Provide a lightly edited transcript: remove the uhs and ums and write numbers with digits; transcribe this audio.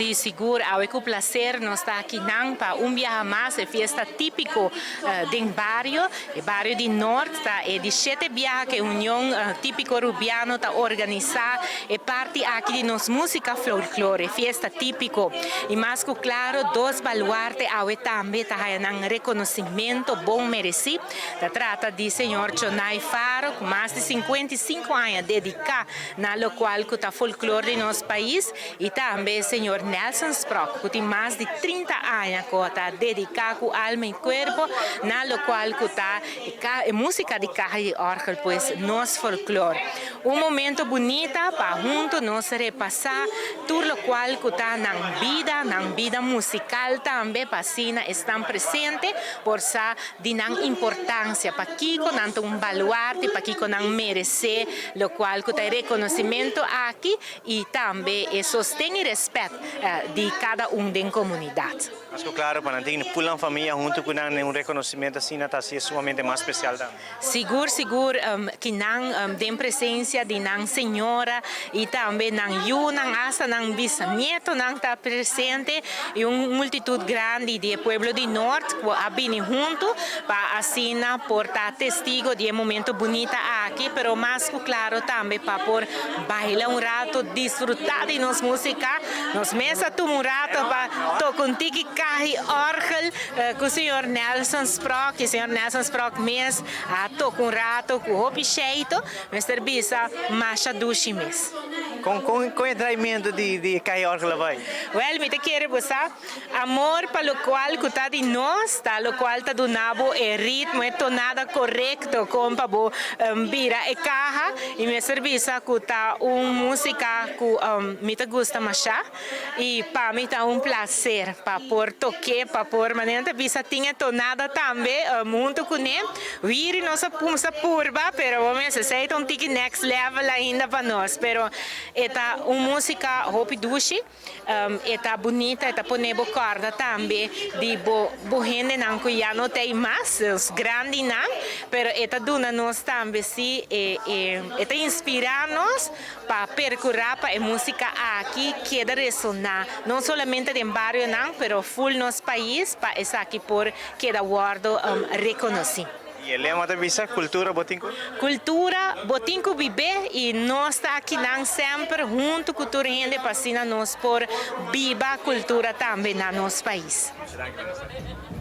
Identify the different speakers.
Speaker 1: Si, sigur, awe ku plaser nos ta akinan pa un biaha mas e fiesta típiko den bario. E bario di Noord ta e di shete biaha ku e Union Típiko Rubiano ta organisá e parti aki di nos músika folklor, e fiesta típiko. I mas ku klaro dos baluarte awe tambe ta haya nan rekonosimento bon meresí. Ta trata di señor Chonay Faro ku mas di 55 aña dediká na lokual ku ta folklor di nos pais i tambe señor Nelson Sprock ku tin mas di 30 aña ku ta dediká ku alma i kuerpo na lokual ku ta e músika di kaha di òrgel, pues nos folklor. Un momento bunita pa huntu nos repasá tur lokual ku ta nan bida, nan bida musikal tambe pa asina esnan presente por sa di nan importansia, pakiko nan ta un baluarte, pakiko nan meresé lokual ku ta e rekonosementu aki i tambe e sosten i rèspèt di kada un den komunidat.
Speaker 2: Mas ku klaro pa nan tin full nan famia huntu ku nan den un rekonosementu asina ta hasié sumamente mas spesial tambe.
Speaker 1: Sigur sigur ki nan den presensia di nan señora i tambe nan yunan asta nan bisnietonan ta presente i un multitut grandi di e pueblo di Noord ku a bini huntu pa asina por ta testigo di e momento bunita aki, pero mas ku klaro tambe pa por baila un rato, disfruta di nos musika. Nos mes a tuma un rato pa toka un tiki kahi orgel ku señor Nelson Sprock i señor Nelson Sprock mes a toka un rato ku hopi sheito. Mester bisa masha dushi mes.
Speaker 2: Kon kon kon e traimento di di e kahi orgel a bai?
Speaker 1: Wel, mi ta kere bo sa, amor pa lokual ku ta di nos ta lokual ta duna bo e ritmo, e tonada korekto kon pa bo bira e kaha i mester bisa ku ta un musika ku mi ta gusta masha i pa mi ta un plaser pa por tok'é, pa por manera nan ta bisa tin e tonada tambe huntu kuné. Wiri nos a kumsa purba pero bo mester esei ta un tiki next level ainda pa nos pero e ta un musika hopi dushi. E ta bunita, e ta pone bo kòrda tambe di bo bo hendenan ku ya no ta ei mas, nos grandinan, pero e ta duna nos tambe si e e e ta inspirá nos pa perkurá pa e músika aki keda resoná no solamente den barionan pero ful nos pais pa esaki por keda wòrdu rekonosí.
Speaker 2: I e lema ta bisa, Kultura bo tin ku.
Speaker 1: Kultura bo tin ku bib'é i nos ta akinan semper huntu ku tur hende pa asina nos por biba kultura tambe na nos pais.
Speaker 2: Muchas danki, minister.